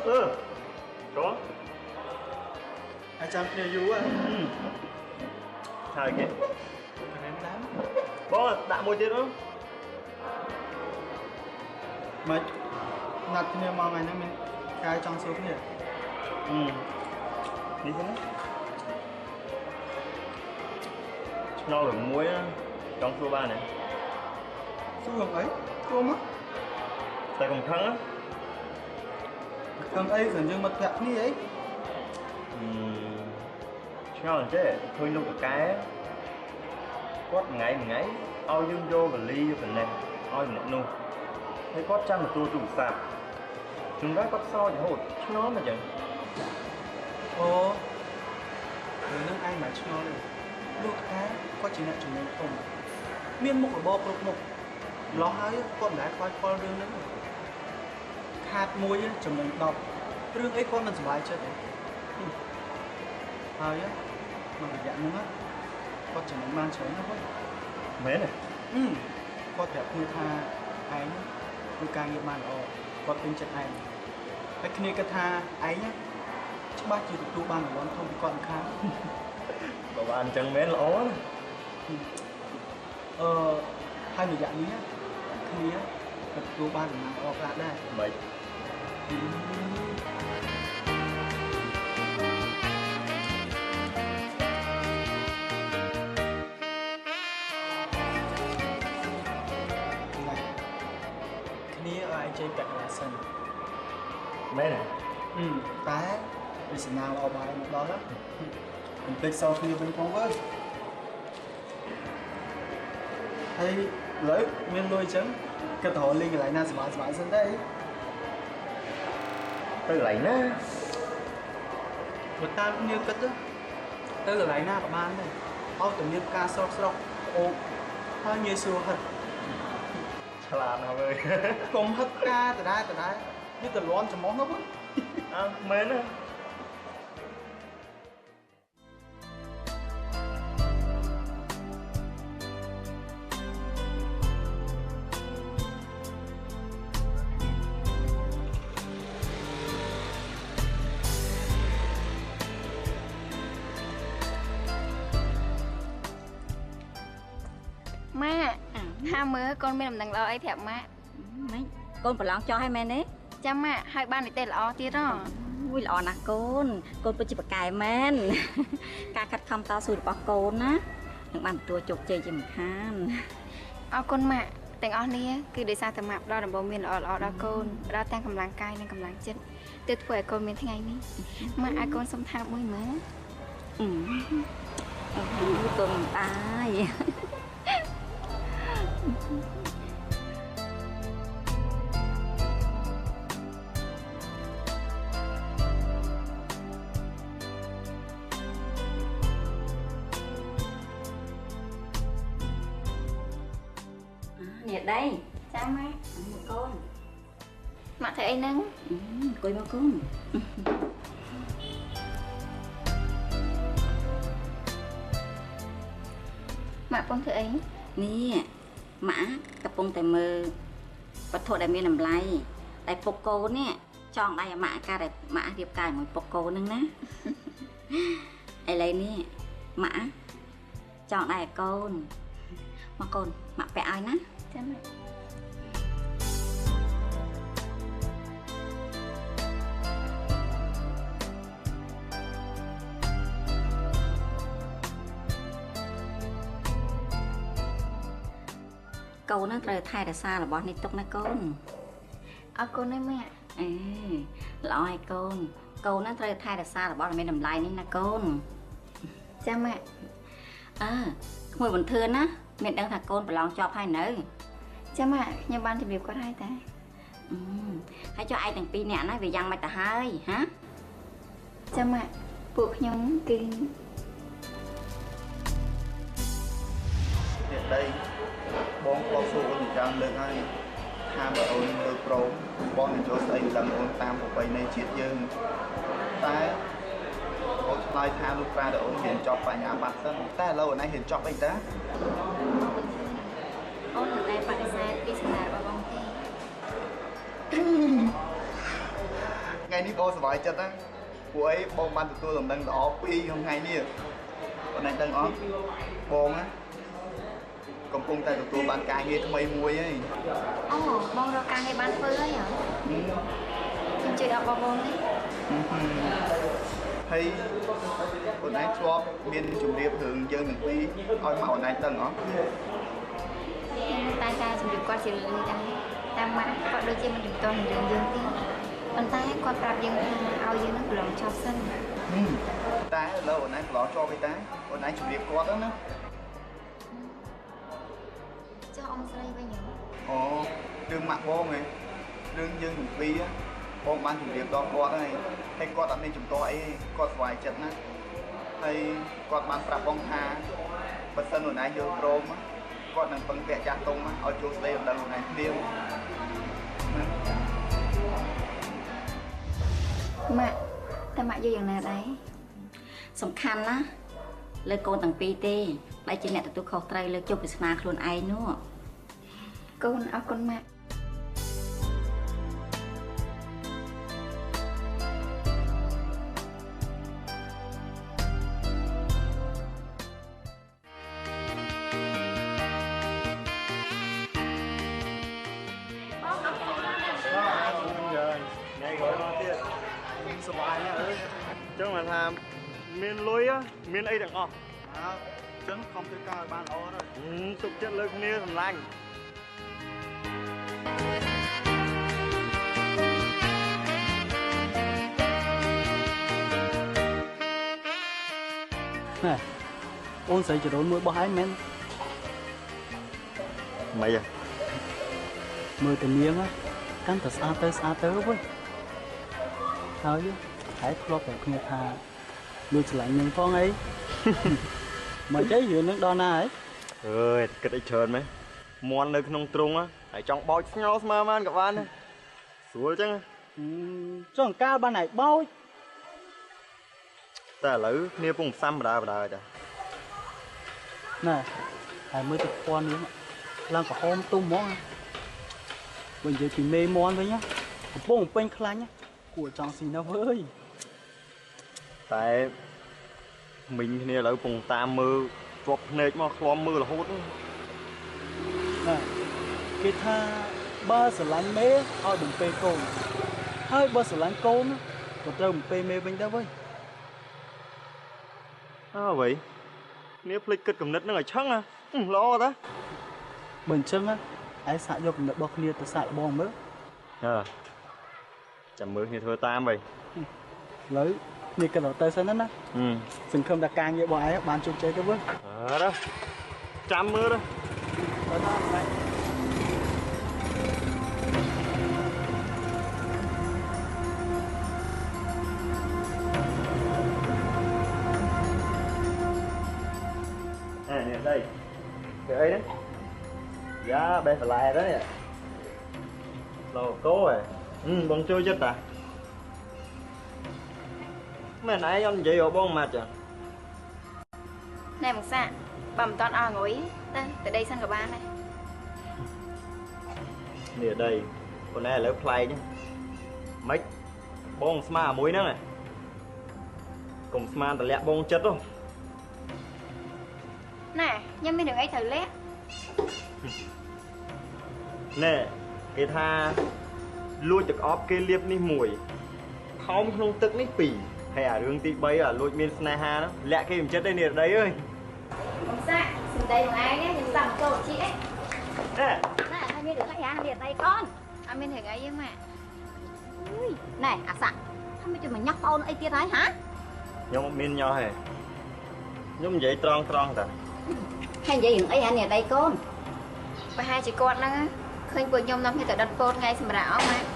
ចូល អាចចាំគ្នាយូរហ៎ ហើយគេ កណែនតាម បងដាក់មួយទៀតមក មិនណាត់គ្នាមកថ្ងៃហ្នឹងមានកាយចង់សួរគ្នា នេះហ្នឹងឆ្ងល់រឿងមួយចង់សួរបានទេ សួររឿងអី សួរមក តែកុំខឹង ខឹងអី ព្រោះយើងមិត្តភក្តិគ្នាអី ឆ្ងល់អញ្ចេះឃើញលោកតកែគាត់ថ្ងៃថ្ងៃឲ្យយើងយកវលីយកប៉ុណ្ណេះឲ្យម្នាក់នោះហើយគាត់ចាំទទួលទូរស័ព្ទជួនកាលគាត់សោចរហូតឆ្ងល់មកចឹង អូរឿងហ្នឹងឯងមិនឆ្ងល់ទេលោកតកែគាត់ជាអ្នកចំណេញធំមានមុខរបរគ្រប់មុខម្ល៉េះហើយគាត់មិនដែលខ្វាយខ្វល់រឿងហ្នឹងខាតមួយចំណេញ10រឿងអីគាត់មិនសប្បាយចិត្តទេហើយមួយរយៈហ្នឹងគាត់ចំណេញបានច្រើនណាស់បង មែនទេ គាត់ប្រាប់គ្នាថាឯងធ្វើការងារបានល្អគាត់ពេញចិត្តឯងហើយគ្នាគិតថាឯងច្បាស់ជាទទួលបានរង្វាន់ធំពីគាត់ខាង បើបានអញ្ចឹងមែនល្អណា អឺហើយរយៈនេះគ្នាក៏ទទួលបានសំណាងល្អខ្លះដែរ ម៉េច គ្នាឲ្យឯងជ័យពាក់កណ្ដាលសិន មែនទេ តែវាសំណាងល្អបាយមកដល់កុំភ្លេចសងគ្នាវិញផងវើហើយឥឡូវមានលុយអញ្ចឹងគិតទៅរកលេងកន្លែងណាសប្បាយសប្បាយសិនទេ ទៅកន្លែងណា បើតាមគ្នាគិតទៅកន្លែងណាក៏បានដែរឲ្យតែមានការស្រស់ស្រស់អូបហើយងាយស្រួលហិត ឆ្លាតណាស់វើ កុំហិតការដដែលដដែលវាទៅលន់ច្រមុះនោះបង អើមែនទេ ម៉ាក់ហាមើលកូនមានដំណឹងល្អអីប្រាប់ម៉ាក់ ម៉េចកូនប្រឡងចោះឲ្យមែនទេ ចាំម៉ាក់ហើយបាននិទេសល្អទៀតហ៎ មួយល្អណាស់កូន កូនពិតជាប្រកែមែនការខិតខំតស៊ូរបស់កូនណានឹងបានទទួលជោគជ័យជាមិនខាន អរគុណម៉ាក់ទាំងអស់នេះគឺដោយសារតែម៉ាក់ផ្ដល់ដំបូន្មានល្អល្អដល់កូនផ្ដល់ទាំងកម្លាំងកាយនិងកម្លាំងចិត្តទើបធ្វើឲ្យកូនមានថ្ងៃនេះម៉ាក់ឲ្យកូនសុំថើបមួយមើល កូនមិនតាយ នេះដី ចាំម៉ាក់ កូន ម៉ាក់ធ្វើអីហ្នឹង អង្គុយមកកូន ម៉ាក់ពងធ្វើអី នេះម៉ាក់កំពុងតែមើលវត្ថុដែលមានតម្លៃតែពុកកូននេះចង់ដៃឲ្យម៉ាក់ការដែលម៉ាក់រៀបការជាមួយពុកកូនហ្នឹងណាឥឡូវនេះម៉ាក់ចង់ដៃឲ្យកូនមកកូនម៉ាក់ពាក់ឲ្យណា ចាំម៉ាក់ កូននឹងត្រូវថែរក្សារបស់នេះទុកណាកូន អរគុណណាស់ម៉ាក់ អេល្អហើយកូន កូននឹងត្រូវថែរក្សារបស់ដែលមានតម្លៃនេះណាកូន ចាំម៉ាក់ អើក្មួយបន្ទឿនណាមានដឹងថាកូនប្រឡងជាប់ហើយនៅ ចាំម៉ាក់ខ្ញុំបានជម្រាបគាត់ហើយតា ហើយចុះឯងទាំងពីរនាក់ណាវាយ៉ាងម៉េចទៅហើយហា ចាំម៉ាក់ពួកខ្ញុំគឺ នេះដីបងធ្លាប់សួរអូនច្រើនលើកហើយថាបើអូនលើកព្រមបងនឹងចូលស្អីលឹងអូនតាមប្រពៃណីជាតិយើងតែអូនឆ្លើយថាលោកប្រាតែអូនរៀនចប់បញ្ញាបត្រសិនតែឥឡូវអូនឯងរៀនចប់អីតា អូនមិនដែលបដិសេធពីសំណើរបស់បងទេ ថ្ងៃ ថ្ងៃនេះបងសប្បាយចិត្តណាពួកអីបងបានទទួលដំណឹងល្អពីរក្នុងថ្ងៃនេះបងឯងដឹងអត់បងណាកំពុងតែទទួលបានការងារថ្មីមួយហើយអូបងរកការងារបានធ្វើហើយហ៎ខ្ញុំជួយដល់បងនេះហើយអូនឯងធ្លាប់មានជំរាបរឿងយើងទាំងពីរឲ្យមកអូនឯងដឹងអត់តែតែជំរាបគាត់ជារឿងដែរតាមម៉ាក់គាត់ដូចជាមិនជំទាស់នឹងរឿងយើងទេប៉ុន្តែគាត់ប្រាប់យើងថាឲ្យយើងនឹងប្រឡងចប់សិនតែឥឡូវអូនឯងប្រឡងជាប់អីតាអូនឯងជំរាបគាត់ណាចុះអ៊ំស្រីវិញហ៎អូរឿងម៉ាក់បងហ៎រឿងយើងទាំងពីរបងបានជំរាបដល់គាត់ហើយហើយគាត់អត់មានជំទាស់អីគាត់ស្វ័យចិត្តណាហើយគាត់បានប្រាប់បងថាបើសិនអូនឯងយល់ព្រមគាត់នឹងពឹងពាក់ចាស់ទុំឲ្យចូលស្ដីដណ្ដឹងអូនឯងភ្លាមម៉ាក់តែម៉ាក់យល់យ៉ាងណាដែរសំខាន់ណាលើកូនទាំងពីរទេដែលជាអ្នកទទួលខុសត្រូវលើជោគវាសនាខ្លួនឯងនោះកូនអរគុណម៉ាក់សប្បាយណាស់អើយចឹងមកថាមានលុយមានអីទាំងអស់អើចឹងខំធ្វើការឲ្យបានល្អទៅទុកចិត្តលើគ្នាសម្លាញ់ណែអូនស្រីចរូនមួយបោះឯងមែនម៉េចមើលតែនាងកាន់តែស្អាតទៅស្អាតទៅវិញហើយហើយធ្លាប់តែគ្នាថាលួចឆ្លាញ់នឹងផងអីមកចេះរឿងនឹងដល់ណាហើយអើយគិតអីច្រើនមែនមន់នៅក្នុងទ្រុងហើយចង់បោចស្ងោស្មើបានក៏បានស្រួលចឹងចង់កាលបានហើយបោចតែឥឡូវគ្នាពងផ្សំបដាបដាចាណែហើយមើលទឹកពណ៌នេះឡើងក្រហមទុំហ្មងបើនិយាយពីមេមន់វិញកំពុងពេញខ្លាញ់គួរចង់ស៊ីណាស់វើយតែមីងគ្នាឥឡូវពងតាមមើលជាប់ភ្នែកមកឃ្លាំមើលរហូតណាគេថាបើស្រឡាញ់មេឲ្យបំពេកូនហើយបើស្រឡាញ់កូនក៏ត្រូវបំពេមេវិញដែរវើយអើអ្វីគ្នាភ្លេចគិតគំនិតនឹងឲ្យឆឹងល្អតាបើអញ្ចឹងឯងសាកយកគំនិតរបស់គ្នាទៅសាកល្បងមើលអើចាំមើលគ្នាធ្វើតាមវិញឥឡូវនេះគិតទៅសិនណាសង្ឃឹមថាការងាររបស់ឯងបានជោគជ័យទៅវិញអរចាំមើលទៅតាមឯងអេនេះđây cái ấy đấy dạ bè phải lại đấy lò cố rồiបងចូលចិត្តតាមែនឯងអត់និយាយរបស់បងម៉ាត់ចាណែមកសាក់បើមិនតាន់អស់ងុយទៅទៅដីសិនក៏បានដែរនេះដីប៉ុន្តែឥឡូវប្លែកម៉េចបងស្មាមួយហ្នឹងកុំស្មានតម្លាក់បងចិត្តហ៎ណែខ្ញុំមានរឿងអីត្រូវលាក់ណែគេថាលួចទឹកអប់គេលៀបនេះមួយខោមក្នុងទឹកនេះពីរហើយអារឿងទី3អាលួចមានស្នេហាហ្នឹងលាក់គេមិនចិត្តទេនេះរដីអើយបងសាក់សំដីបងឯងខ្ញុំសាក់ចូលជីអីណែណែហើយមានរឿងអីអានេះរដីកូនអត់មានរឿងអីទេម៉ាក់អុយណែអាសាក់ហើយមិនជួយមកញាស់ប្អូនអីទៀតហើយហាខ្ញុំអត់មានញាស់ទេខ្ញុំនិយាយត្រង់ត្រង់តាហើយនិយាយរឿងអីអានេះរដីកូនប្រហែលជាគាត់ហ្នឹងឃើញពួកខ្ញុំនាំគ្នាទៅដុតពោតថ្ងៃសម្រាប់អស់ម៉ាក់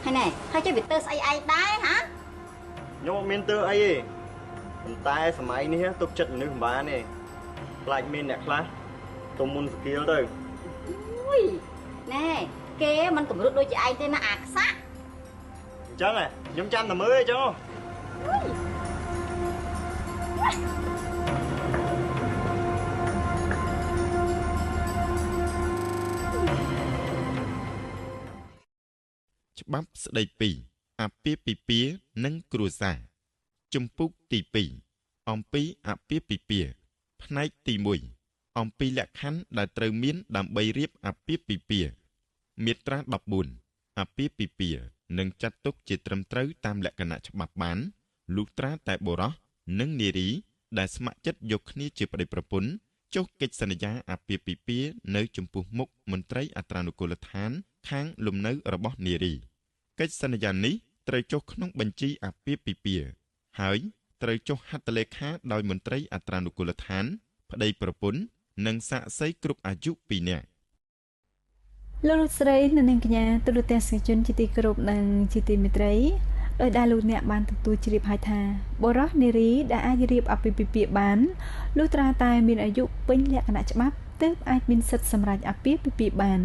ហើយណែហើយចេះវាទៅស្អីឯងដែរហាខ្ញុំអត់មានទើអីទេប៉ុន្តែសម័យនេះទុកចិត្តមនុស្សមិនបានទេខ្លាចមានអ្នកខ្លះទុំមុនសគៀលទៅអូយណែគេមិនគម្រុតដូចជាឯងទេណាអាខ្សាក់អញ្ចឹងហ៎ខ្ញុំចាំតែមើលអញ្ចឹង ច្បាប់ស្ដីពីអាពាហ៍ពិពាហ៍និងគ្រួសារជំពូកទី2អំពីអាពាហ៍ពិពាហ៍ផ្នែកទី1អំពីលក្ខខណ្ឌដែលត្រូវមានដើម្បីរៀបអាពាហ៍ពិពាហ៍មាត្រា14អាពាហ៍ពិពាហ៍នឹងចាត់ទុកជាត្រឹមត្រូវតាមលក្ខណៈច្បាប់បានលុះត្រាតែបុរសនិងនារីដែលស្ម័គ្រចិត្តយកគ្នាជាប្តីប្រពន្ធចុះកិច្ចសន្យាអាពាហ៍ពិពាហ៍នៅចំពោះមុខមន្ត្រីអត្រានុកូលដ្ឋានខាងលំនៅរបស់នារីកិច្ចសន្យានេះត្រូវចុះក្នុងបញ្ជីអាពាហ៍ពិពាហ៍ហើយត្រូវចុះហត្ថលេខាដោយមន្ត្រីអត្រានុកូលដ្ឋានប្តីប្រពន្ធនិងសាក្សីគ្រប់អាយុ2នាក់លោកលោកស្រីនិងនាងកញ្ញាទូរទស្សនិកជនជាទីគោរពនិងជាទីមេត្រីដោយដែលលោកអ្នកបានទទួលជ្រាបហើយថាបុរសនារីដែលអាចរៀបអាពាហ៍ពិពាហ៍បានលុះត្រាតែមានអាយុពេញលក្ខណៈច្បាប់ទើបអាចមានសិទ្ធិសម្រេចអាពាហ៍ពិពាហ៍បាន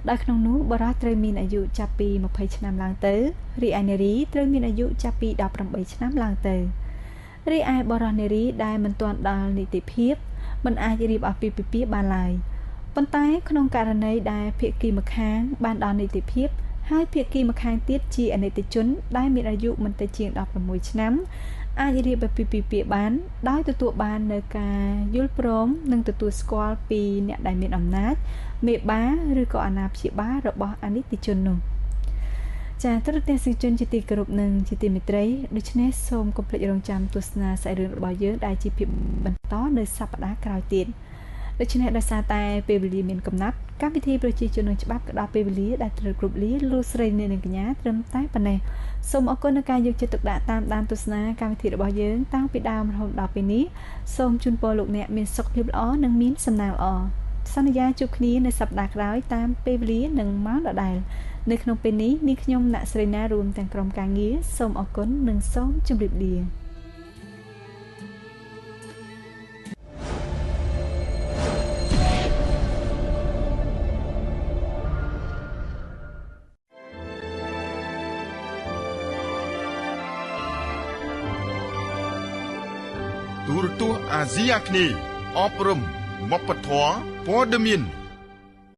ដោយក្នុងនោះបុរសត្រូវមានអាយុចាប់ពី20ឆ្នាំឡើងទៅរីឯនារីត្រូវមានអាយុចាប់ពី18ឆ្នាំឡើងទៅរីឯបុរសនារីដែលមិនទាន់ដល់នីតិភាពមិនអាចរៀបអាពាហ៍ពិពាហ៍បានឡើយប៉ុន្តែក្នុងករណីដែលភាគីម្ខាងបានដល់នីតិភាពហើយភាគីម្ខាងទៀតជាអនីតិជនដែលមានអាយុមិនតិចជាង16ឆ្នាំអាចរៀបអាពាហ៍ពិពាហ៍បានដោយទទួលបាននៅការយល់ព្រមនិងទទួលស្គាល់ពីអ្នកដែលមានអំណាចមេបាឬក៏អាណាព្យាបាលរបស់អនីតិជននោះចា៎ទូរទស្សនិកជនជាទីគោរពនិងជាទីមេត្រីដូច្នេះសូមកុំភ្លេចរងចាំទស្សនាសាច់រឿងរបស់យើងដែលជាភាពបន្តនៅសប្តាហ៍ក្រោយទៀតដូច្នេះដោយសារតែពេលវេលាមានកំណត់កម្មវិធីប្រជាជននឹងច្បាប់ក៏ដល់ពេលវេលាដែលត្រូវគ្រប់លាលោកស្រីអ្នកនាងកញ្ញាត្រឹមតែប៉ុណ្ណេះសូមអរគុណដល់ការយកចិត្តទុកដាក់តាមដានទស្សនាកម្មវិធីរបស់យើងតាំងពីដើមរហូតដល់ពេលនេះសូមជូនពរលោកអ្នកមានសុខភាពល្អនិងមានសំណាងល្អសន្យាជួបគ្នានៅសប្តាហ៍ក្រោយតាមពេលវេលានិងម៉ោងដដែលនៅក្នុងពេលនេះនាងខ្ញុំអ្នកស្រីណារួមទាំងក្រុមការងារសូមអរគុណនិងសូមជម្រាបលាទូរទស្សន៍អាស៊ីអាគ្នេយ៍អប់រំវប្បធម៌ព័ត៌មាន